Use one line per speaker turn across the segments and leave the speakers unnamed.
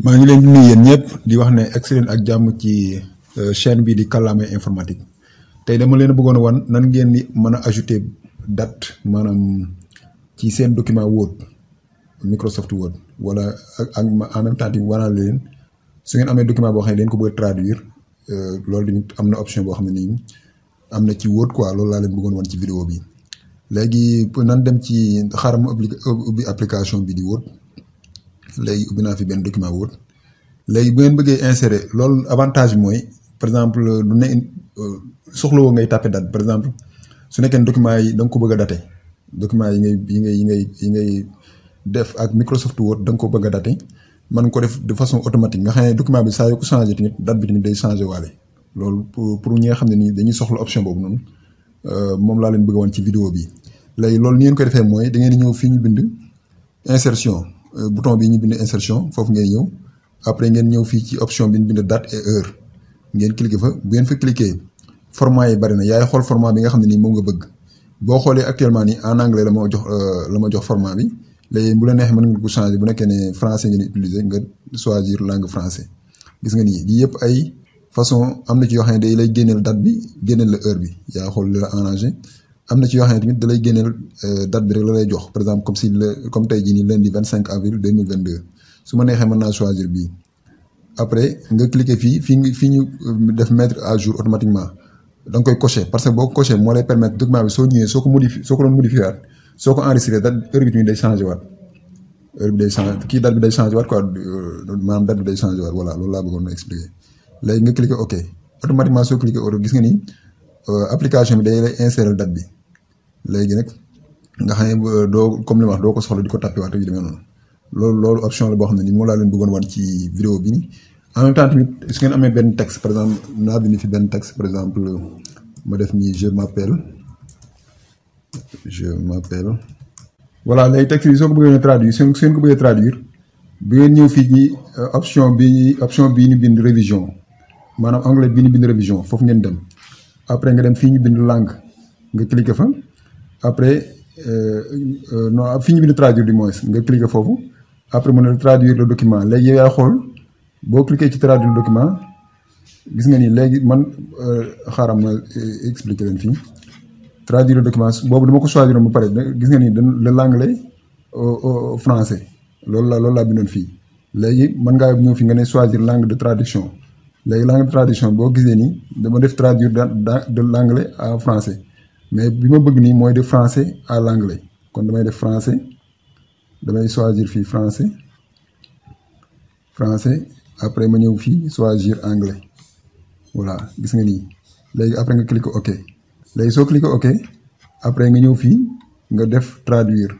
maa ngi leen di nuyu yéen ñëpp di wax ne excellent ak jàmm ci chaîne bi di Kàllaamay informatique tey dama leen bëggoon a wan nan ngeen di mën a ajouter date maanaam ci seen document Word Microsoft Word wala ak en même temps tamit wanaa leen su ngeen amee document boo xam ne dañ ko bëgg a traduire loolu tamit am na option boo xam ne nii am na ci Word quoi loolu laa leen bëggoon wan ci vidéo bi léegi nan dem ci xaaral ma ubbi application bi di Word. léegi ubbi naa fi benn document Word léegi bu ngeen bëggee insérer loolu avantage bi mooy par exemple du ne soxlawoo ngay tapé date par exemple su nekkee document yi da nga ko bëgg a daté document yi ngay def ak Microsoft Word da nga ko bëgg a daté man ko def de façon automatique nga xam ne document bi saa yoo ko changé tamit date bi tamit day changé waale loolu pour ñi nga xam ne nii dañuy soxla option boobu noonu moom laa leen bëgg a wan ci vidéo bi léegi loolu ni ngeen koy defee mooy da ngeen di ñëw fii ñu bind insertion. Bouton bi ñu bind insertion foofu ngeen ñëw après ngeen ñëw fii ci option bi ñu bind date et heure ngeen cliquer fa bu ngeen fa cliquer format yi bari na yaay xool format bi nga xam ne nii moom nga bëgg boo xoolee actuellement nii en anglais la ma jox format bi léegi bu la neexee mën nga ko changer bu nekkee ne français ngeen utiliser nga choisir langue français gis nga nii lii yëpp ay façon am na ci yoo xam ne day lay génneel date bi génneel la heure bi yaa xool li la arrangé am na ci yoo xam ne tamit da lay génneel date bi rek la lay jox par exemple comme tey jii nii lundi 25 avril 2022 su ma neexee mën naa choisir bii après nga cliquer fii ñu def mettre à jour automatiquement da nga koy cocher parce que boo ko cocher moo lay permettre document bi soo ñëwee soo ko doon modifié waat soo ko enregistré date heure bi tamit day changé waat heure bi day changé kii date bi day changé waat quoi maanaam date bi day changé waat voilà loolu laa bëggoon na expliquer léegi nga cliquer OK automatiquement soo cliquer OK gis nga ni application bi day lay insérer date bi. léegi nag nga xam ne doo comme li ma wax doo ko soxla di ko tapé waat yu demee noonu loolu option la boo xam ne nii moom laa leen bëggoon wan ci vidéo bi nii en même temps tamit su ngeen amee benn texte par exemple naa bind fi benn texte par exemple ma def nii je m'appelle voilà léegi texte bi soo ko bëggee traduire su ngeen ko bëggee traduire bu ngeen ñëw fii ci option bii ñu bind révision maanaam anglais bii ñu bind révision foofu ngeen dem après nga dem fii ñu bind langue nga cliquer fa après non fii ñu bind traduire du moins nga cliquer foofu après mën na traduire le document léegi yow yaa xool boo cliquer ci traduire le document gis nga ni léegi man xaaral ma expliquer leen fii traduire le document boobu dama ko choisir ba pare gis nga ni le l'anglais au français loolu laa bindoon fii léegi mën ngaa ñëw fi nga ne choisir langue de traduction léegi langue de traduction boo gisee nii dama def traduire de l'anglais à français mais bi ma bëgg nii mooy de français à l'anglais kon damay def français damay choisir fii français après ma ñëw fii choisir anglais voilà gis nga nii léegi après nga cliquer OK léegi soo cliquer OK après nga ñëw fii nga def traduire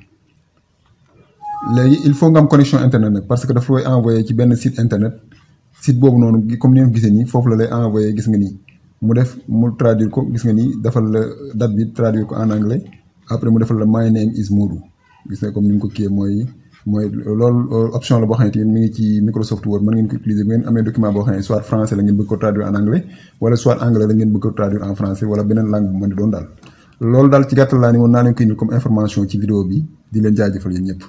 léegi il faut nga am connexion internet nag parce que dafa lay envoyer ci benn site internet site boobu noonu comme ni nga gisee nii foofu la lay envoyer gis nga nii mu traduire ko gis nga ni defal la date bi traduire ko en anglais après mu defal la my name is Modou gis nga comme ni mu ko kiiyee mooy loolu option la boo xam ne mi ngi ci Microsoft Word mën ngeen ko utiliser bu ngeen amee document boo xam ne soit français la ngeen bëgg ko traduire en anglais wala soit anglais la ngeen bëgg ko traduire en français wala beneen langue bu mën di doon daal loolu daal ci gàttal laa ni woon naa leen ko indil comme information ci vidéo bi di leen jaajëfal yéen ñëpp